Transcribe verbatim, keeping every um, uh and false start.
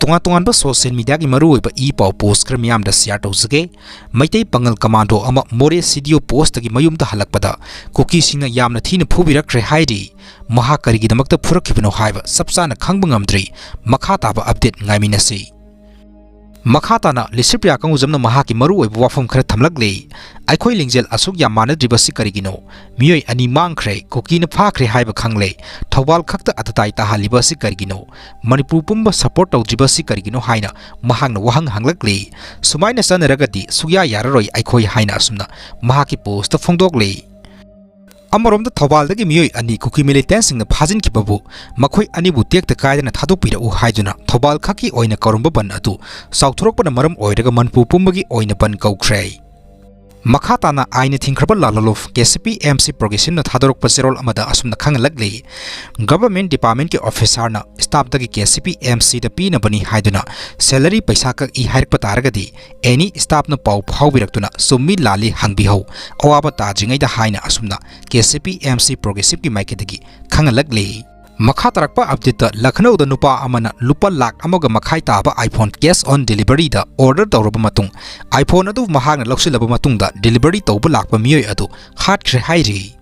ꯇꯣꯉꯥꯟ ꯇꯣꯉꯥꯟꯕ social mediaꯒꯤ ꯃꯔꯨꯑꯣꯏꯕ ꯏ ꯄꯥꯎ post ꯈꯔ ꯃꯤꯌꯥꯝꯗ share ꯇꯧꯖꯒꯦ꯫ ꯃꯩꯇꯩ ꯄꯥꯉꯜ commando ꯑꯃ ꯃꯣꯔꯦ CDO postꯇꯒꯤ ꯃꯌꯨꯝꯗ ꯍꯜꯂꯛꯄꯗ ꯀꯨꯀꯤꯁꯤꯡꯅ ꯌꯥꯝꯅ ꯊꯤꯅ ꯐꯨꯕꯤꯔꯛꯈ꯭ꯔꯦ ꯍꯥꯏꯔꯤ꯫ ꯃꯍꯥꯛ ꯀꯔꯤꯒꯤꯗꯃꯛꯇ ꯐꯨꯔꯛꯈꯤꯕꯅꯣ ꯍꯥꯏꯕ ꯆꯞ ꯆꯥꯅ ꯈꯪꯕ ꯉꯝꯗ꯭ꯔꯤ꯫ ꯃꯈꯥ ꯇꯥꯕ update ꯉꯥꯏꯃꯤꯟꯅꯁꯤ꯫ ꯃꯈꯥ ꯇꯥꯅ ꯂꯤꯁꯤꯄ꯭ꯔꯤꯌꯥ ꯀꯪꯒꯨꯖꯝꯅ ꯃꯍꯥꯛꯀꯤ ꯃꯔꯨꯑꯣꯏꯕ ꯋꯥꯐꯝ ꯈꯔ ꯊꯝꯂꯛꯂꯤ꯫ ꯑꯩꯈꯣꯏ ꯂꯤꯡꯖꯦꯜ ꯑꯁꯨꯛ ꯌꯥꯝ ꯃꯥꯟꯅꯗ꯭ꯔꯤꯕꯁꯤ ꯀꯔꯤꯒꯤꯅꯣ? ꯃꯤꯑꯣꯏ ꯑꯅꯤ ꯃꯥꯡꯈ꯭ꯔꯦ, ꯀꯨꯀꯤꯅ ꯐꯥꯈ꯭ꯔꯦ ꯍꯥꯏꯕ ꯈꯪꯂꯦ꯫ ꯊꯧꯕꯥꯜ ꯈꯛꯇ ꯑꯇꯇꯥꯏ ꯇꯥꯍꯜꯂꯤꯕ ꯑꯁꯤ ꯀꯔꯤꯒꯤꯅꯣ? ꯃꯅꯤꯄꯨꯔ ꯄꯨꯝꯕ support ꯇꯧꯗ꯭ꯔꯤꯕ ꯑꯁꯤ ꯀꯔꯤꯒꯤꯅꯣ ꯍꯥꯏꯅ ꯃꯍꯥꯛꯅ ꯋꯥꯍꯪ ꯍꯪꯂꯛꯂꯤ꯫ ꯁꯨꯃꯥꯏꯅ ꯆꯠꯅꯔꯒꯗꯤ ꯁꯨꯛꯌꯥ ꯌꯥꯔꯔꯣꯏ ꯑꯩꯈꯣꯏ ꯍꯥꯏꯅ ꯑꯁꯨꯝꯅ ꯃꯍꯥꯛꯀꯤ postꯇ ꯐꯣꯡꯗꯣꯛꯂꯤ꯫ ꯑꯃꯔꯣꯝꯗ ꯊꯧꯕꯥꯜꯗꯒꯤ ꯃꯤꯑꯣꯏ ꯑꯅꯤ ꯀꯨꯀꯤ militantꯁꯤꯡꯅ ꯐꯥꯖꯤꯟꯈꯤꯕꯕꯨ ꯃꯈꯣꯏ ꯑꯅꯤꯕꯨ ꯇꯦꯛꯇ ꯀꯥꯏꯗꯅ ꯊꯥꯗꯣꯛꯄꯤꯔꯛꯎ ꯍꯥꯏꯗꯨꯅ ꯊꯧꯕꯥꯜ ꯈꯛꯀꯤ ꯑꯣꯏꯅ ꯀꯧꯔꯝꯕ ꯕꯟ ꯑꯗꯨ ꯆꯥꯎꯊꯣꯔꯛꯄꯅ ꯃꯔꯝ ꯑꯣꯏꯔꯒ ꯃꯅꯤꯄꯨꯔ ꯄꯨꯝꯕꯒꯤ ꯑꯣꯏꯅ ꯕꯟ ꯀꯧꯈ꯭ꯔꯦ꯫ ꯃꯈꯥ ꯇꯥꯅ ꯑꯥꯏꯟꯅ ꯊꯤꯡꯈ꯭ꯔꯕ ꯂꯥꯜꯍꯧꯂꯨꯞ KCP MC Progressiveꯅ ꯊꯥꯗꯣꯔꯛꯄ ꯆꯦꯔꯣꯜ ꯑꯃꯗ ꯑꯁꯨꯝꯅ ꯈꯪꯍꯜꯂꯛꯂꯤ꯫ Government departmentꯀꯤ officerꯅ staffꯇꯒꯤ KCP MCꯗ ꯄꯤꯅꯕꯅꯤ ꯍꯥꯏꯗꯨꯅ salary ꯄꯩꯁꯥ ꯀꯛꯏ ꯍꯥꯏꯔꯛꯄ ꯇꯥꯔꯒꯗꯤ any staffꯅ ꯄꯥꯎ ꯐꯥꯎꯕꯤꯔꯛꯇꯨꯅ ꯆꯨꯝꯃꯤ ꯂꯥꯜꯂꯤ ꯍꯪꯕꯤꯍꯧ, ꯑꯋꯥꯕ ꯇꯥꯗ꯭ꯔꯤꯉꯩꯗ ꯍꯥꯏꯅ ꯑꯁꯨꯝꯅ KCP MC Progressiveꯀꯤ ꯃꯥꯏꯀꯩꯗꯒꯤ ꯈꯪꯍꯜꯂꯛꯂꯤ꯫ ꯃꯈꯥ ꯇꯥꯔꯛꯄ updateꯇ ꯂꯈꯅꯧꯗ ꯅꯨꯄꯥ ꯑꯃꯅ ꯂꯨꯄꯥ ꯂꯥꯈ ꯑꯃꯒ ꯃꯈꯥꯏ ꯇꯥꯕ iPhone cash on deliveryꯗ order ꯇꯧꯔꯕ ꯃꯇꯨꯡ iPhone ꯑꯗꯨ ꯃꯍꯥꯛꯅ ꯂꯧꯁꯤꯜꯂꯕ ꯃꯇꯨꯡꯗ delivery ꯇꯧꯕ ꯂꯥꯛꯄ ꯃꯤꯑꯣꯏ ꯑꯗꯨ ꯍꯥꯠꯈ꯭ꯔꯦ ꯍꯥꯏꯔꯤ꯫